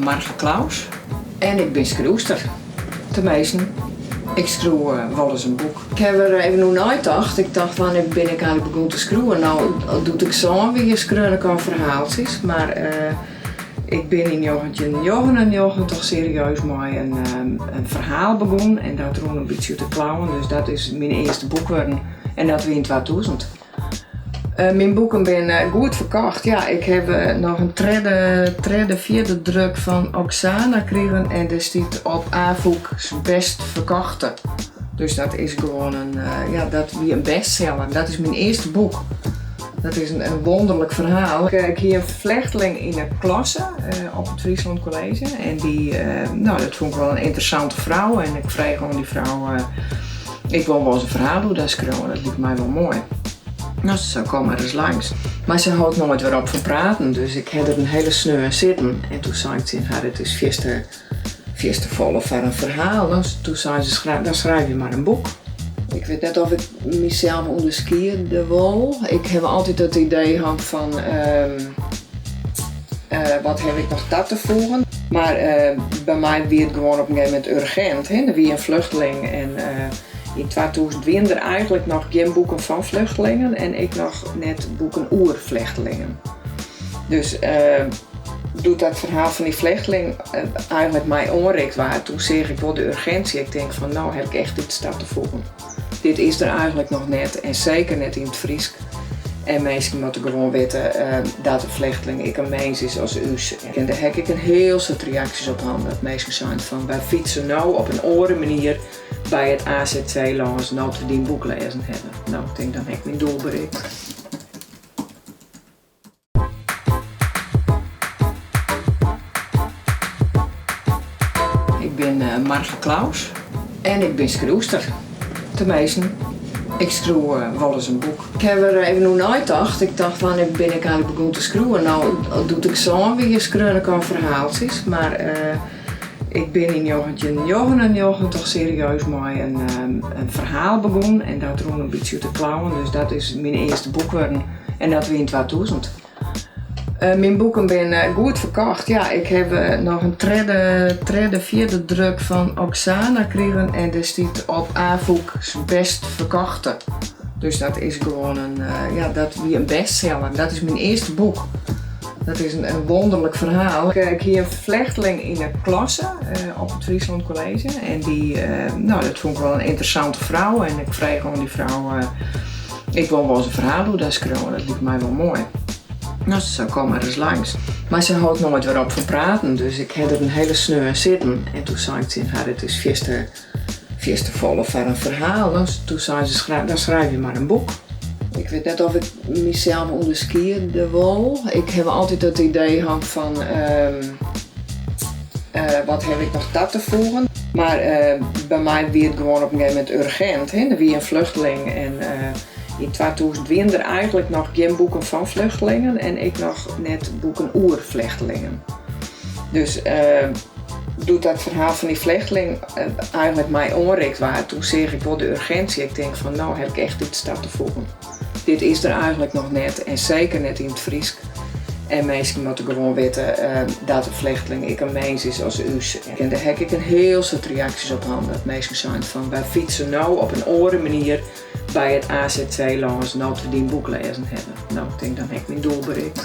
Marga Claus en ik bin skriuwster. Teminsten, ik skriuw wolris in boek. Ik haw der even oer neitocht. Ik tocht, wannear bin ik eigenlik begûn te skriuwen? No, doe't ik sân wie, skreaun ik al ferhaaltsjes, mar ik bin yn njoggentjinnjoggenennjoggentich serieus mei in ferhaal begûn en dat rûn in bytsje út de klauwen, dus dat is myn earste boek wurden en dat wie yn twatûzen. Myn boeken binne goed ferkocht. Ja, ik haw noch in tredde, tredde, fjirde druk fan Oksana krigen en dêr stiet op Afûk's bêst ferkochte. Dus dat is gewoan in, ja, dat wie in bestseller. Dat is myn earste boek. Dat is in wonderlik ferhaal. Ik hie in flechteling yn 'e klasse op it Friesland College en dy, no, dat fûn ik wol in ynteressante frou en ik frege oan dy frou, Ik wol wolris in ferhaal oer dy skriuwe, dat liket my wol moai. No, se sei, kom mar ris langs. Mar se hold noait wer op fan praten, dus ik ha der in hiele sneon sitten. En toen sei ik tsjin har, it is fierste, fierste folle foar in ferhaal. No, toen sei se, dan schrijf je mar in boek. Ik wit net of ik mysels ûnderskiede wol. Ik haw altyd it idee hân fan wat haw ik noch ta te foegen. Mar by my wie it gewoan op in gegeven momint urgint. Hè. Der wie in fluchteling en yn twatûzen wiene der eigenlik noch gjin boeken fan fluchtelingen en ek noch net boeken oer flechtelingen. Dus doe't dat ferhaal fan dy flechteling eigenlik my oanrikt waard, toen seach ik wol de urginsje. Ik tink fan no ha ik echt yts ta te foegen. Dit is der eigenlik noch net en seker net yn it Frysk. En minsken moatte gewoan witte dat in flechteling ek in mins is as ús. En dêr ha ik ek in hiel soad reaksjes op hân, dat minsken seinen fan wy fytse no op in oare manier by it azc lâns no't we dyn boek lêzen hawwe. No, ik tink dan ha ik myn doel berikt. Ik bin Marga Claus en ik bin skriuwster. Teminsten, ik skriuw wolris in boek. Ik haw der even oer neitocht. Ik tocht, wannear bin ik eigenlik begûn te skriuwen? No, doe't ik sân wie, skreaun ik al ferhaaltsjes, mar ik bin yn njoggentjinnjoggenennjoggentich serieus mei in ferhaal begûn en dat rûn in bytsje út de klauwen, dus dat is myn earste boek wurden en dat wie yn twatûzen. Myn boeken binne goed ferkocht. Ja, ik haw noch in tredde, tredde, fjirde druk fan Oksana krigen en dêr stiet op Afûk's bêst ferkochte. Dus dat is gewoan in, ja, dat wie in bestseller. Dat is myn earste boek. Dat is in wonderlik ferhaal. Ik hie in flechteling yn 'e klasse op it Friesland College en dy, no, dat fûn ik wol in ynteressante frou en ik frege oan dy frou, ik wol wolris in ferhaal oer dy skriuwe, dat liket my wol moai. No, se sei, kom mar ris langs. Mar se hold noait wer op fan praten, dus ik ha der in hiele sneon sitten en toen sei ik tsjin har, it is fierste, fierste folle foar in ferhaal. No, toen sei se, dan schrijf je mar in boek. Ik wit net of ik mysels ûnderskiede wol. Ik haw altyd it idee hân fan wat haw ik noch ta te foegen. Mar by my wie it gewoan op in gegeven momint urgint. Hè. Der wie in fluchteling en yn twatûzen wiene der eigenlik noch gjin boeken fan fluchtelingen en ek noch net boeken oer flechtelingen. Dus doe't dat ferhaal fan dy flechteling eigenlik my oanrikt waard, toen seach ik wol de urginsje. Ik tink fan no ha ik echt yts ta te foegen. Dit is der eigenlik noch net en seker net yn it Frysk. En minsken moatte gewoan witte dat in flechteling ek in mins is as ús. En dêr ha ik ek in hiel soad reaksjes op hân, dat minsken seinen fan wy fytse no op in oare manier by it azc lâns no't we dyn boek lêzen hawwe. No, ik tink dan ha ik myn doel berikt.